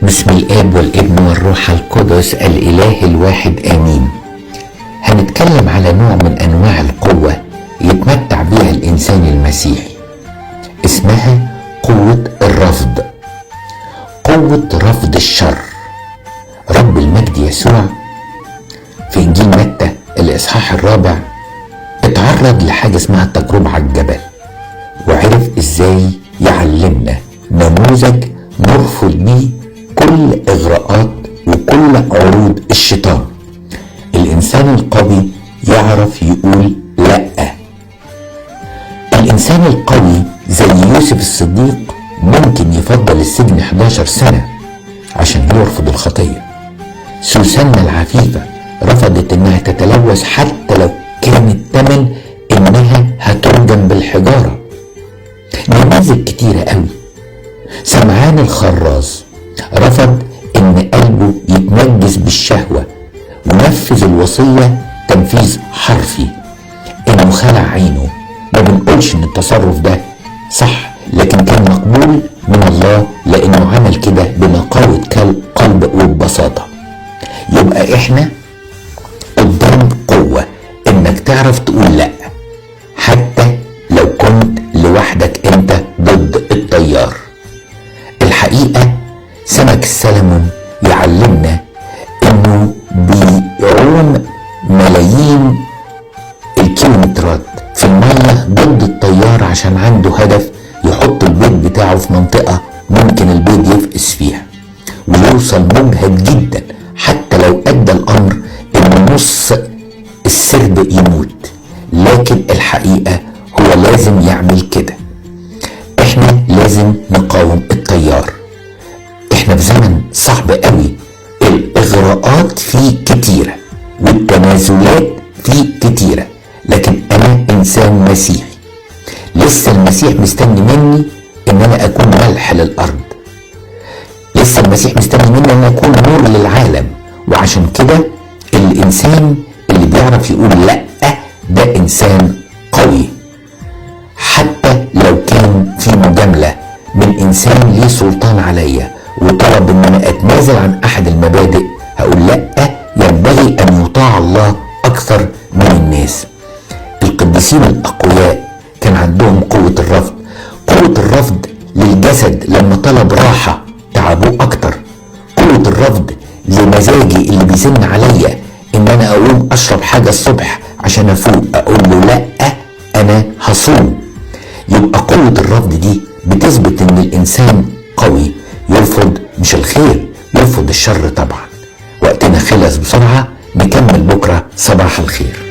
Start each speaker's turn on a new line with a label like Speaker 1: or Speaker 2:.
Speaker 1: بسم الآب والابن والروح القدس الإله الواحد آمين. هنتكلم على نوع من أنواع القوة يتمتع بها الإنسان المسيحي، اسمها قوة الرفض، قوة رفض الشر. رب المجد يسوع في إنجيل متى الإصحاح 4 اتعرض لحاجة اسمها التجربة على الجبل، وعرف إزاي يعلمنا نموذج نرفض بيه كل إغراءات وكل عروض الشيطان. الإنسان القوي يعرف يقول لأ. الإنسان القوي زي يوسف الصديق ممكن يفضل السجن 11 سنة عشان يرفض الخطية. سوسنة العفيفة رفضت إنها تتلوث حتى لو كان الثمن إنها هترجم بالحجارة. نماذج كتيرة قوي. سمعان الخراز رفض إن قلبه يتنجس بالشهوة ونفذ الوصية تنفيذ حرفي، إنه خلع عينه. ما بنقولش إن التصرف ده صح، لكن كان مقبول من الله لأنه عمل كده بنقاوة قلب وببساطة. يبقى إحنا قدام قوة إنك تعرف تقول لأ حتى لو كنت لوحدك أنت ضد التيار. الحقيقة سمك السلمون يعلمنا إنه بيعوم ملايين الكيلومترات في المية ضد التيار عشان عنده هدف، يحط البيض بتاعه في منطقة ممكن البيض يفقس فيها ويوصل مجهد جدا، حتى لو أدى الأمر إن نص السرب يموت، لكن الحقيقة هو لازم يعمل كده. احنا لازم نقاوم التيار. احنا في زمن صعب قوي، الإغراءات فيه كتيرة والتنازلات فيه كتيرة، لكن أنا إنسان مسيحي، لسه المسيح مستني مني إن أنا أكون ملح للأرض، لسه المسيح مستني مني إن أنا أكون نور للعالم. وعشان كده الإنسان اللي بيعرف يقول لأ ده إنسان قوي، حتى لو كان في مجاملة من إنسان ليه سلطان عليا وطلب إن أنا أتنازل عن أحد المبادئ، هقول لأ. ينبغي أن يطاع الله أكثر من الناس. القديسين الأقوياء كان عندهم قوة الرفض، قوة الرفض للجسد لما طلب راحة تعبوه أكتر، قوة الرفض لمزاجي اللي بيزن عليا إن أنا أقوم أشرب حاجة الصبح عشان أفوق، أقول له لأ أنا هصوم. يبقى قوة الرفض دي بتثبت إن الإنسان قوي، يرفض مش الخير، يرفض الشر طبعا. وقتنا خلص بسرعة، نكمل بكرة. صباح الخير.